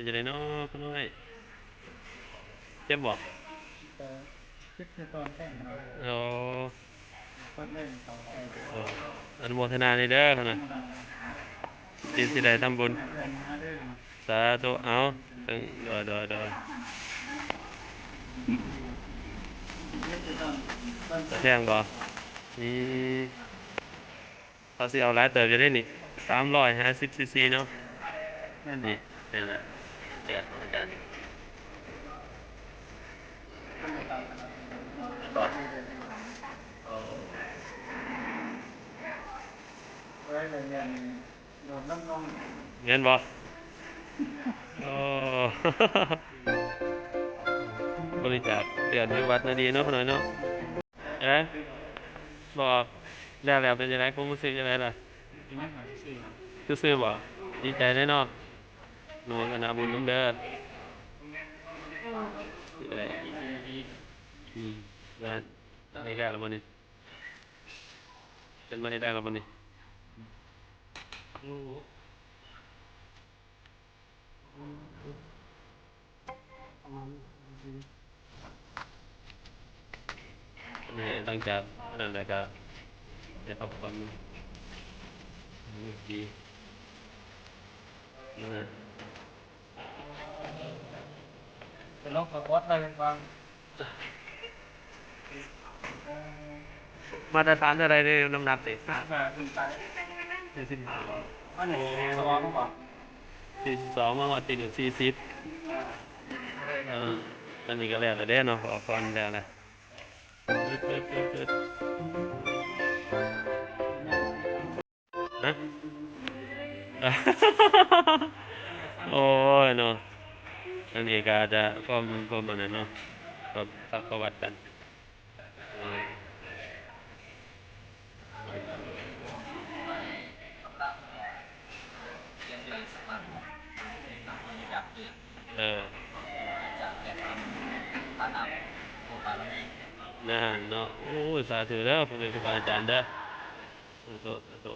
ເປັນຈັ່ງໃດເນາະພໍ່ນ້ອຍ? ເຈັບບໍ່? ເອີ ເຈັບແຕ່ຕອນແຂງເນາະ. ໂອ້ ເປີດເລີຍຕອນແຂງ. ໂອ້ ອະນຸໂມທະນາເດີ ເພິ່ນວ່າ ທີ່ຊິໄດ້ທຳບຸນ. ສາທຸ. ເອົາ ເຊິ່ງ ໂດຍ ໂດຍ ໂດຍ. ແພງບໍ່? ນີ້ ເຂົາຊິເອົາຫຼາຍເຕີບຢູ່ເດ້ນີ້ ສາມຮ້ອຍຫ້າສິບຊີຊີເນາະ. ແມ່ນນີ້ ນີ້ແຫຼະ ແຈກອາຈານ. ແມ່ນບໍ່? ໂອ້ ບໍລິຈາກເລືອດຢູ່ວັດນາດີເນາະ ພໍ່ນ້ອຍເນາະ. ເອີ ບໍ່ອອກ ແລ້ວ ແລ້ວເປັນຈັ່ງໃດ? ຄວາມຮູ້ສຶກຈັ່ງໃດລະ? ຊື່ໆບໍ່? ດີໃຈເດ້ເນາະ. ອະນຸໂມທະນາບຸນນຳເດີ. ອືມ ແມ່ນ ເຮັດໄດ້ແລ້ວບໍ່ນີ້? ເປັນມາເຮັດໄດ້ແລ້ວບໍ່ນີ້? ນີ້ ຫຼັງຈາກນັ້ນແລ້ວກໍໄດ້ພັກຜ່ອນ ດີນະ. ເປັນໂລງສະກອດໄດ້ເປັນບາງ ມາດຕະຖານເທົ່າໃດນີ້ ນ້ຳໜັກນີ້? ຫ້າ ຫ້າຂຶ້ນໄປ ສີ່ສິບສອງ ມາຮອດທີ່ນີ້ ສີ່ສິບ. ເອີ ອັນນີ້ກໍແລ້ວແລ້ວເດ້ເນາະ ຂໍພອນແລ້ວນະ. ຮະ? ໂອ້ຍເນາະ ອັນນີ້ກໍອາດຈະຄວາມ ຄວາມອັນນັ້ນເນາະ ກໍຊັກປະຫວັດກັນ. ເອີ ນັ້ນເນາະ. ໂອ້ຍ ສາທຸເດີ ພໍ່ແມ່ຄູບາອາຈານເດີ. ສາທຸ ສາທຸ.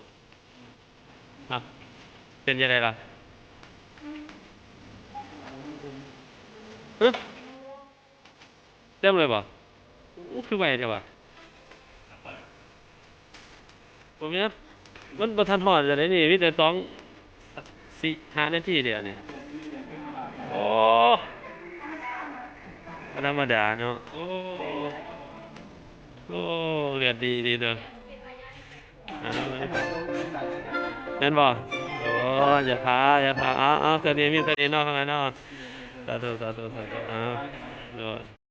ຮະ ເປັນຈັ່ງໃດລະ? ຮະ ເຕັມເລີຍບໍ່? ໂອ້ ຄືໄວແທ້ວະ. ບໍ່ແມ່ນ ມັນບໍ່ທັນຮອດເທື່ອໃດນີ້ ມີແຕ່ສອງ ສີ່ ຫ້ານາທີເດນີ້. ໂອ້ ບໍ່ທຳມະດາເນາະ. ໂອ້ ໂອ້ ເລືອດດີ ດີເດີ. ອ່າ ແມ່ນບໍ່? ໂອ້ ຢ່າພາ ຢ່າພາ. ເອົາ ເອົາ ເທື່ອນີ້ມີເທົ່ານີ້ເນາະ ເນາະ. ສາທຸ ສາທຸ ສາທຸ. ເອົາ ໂດຍ.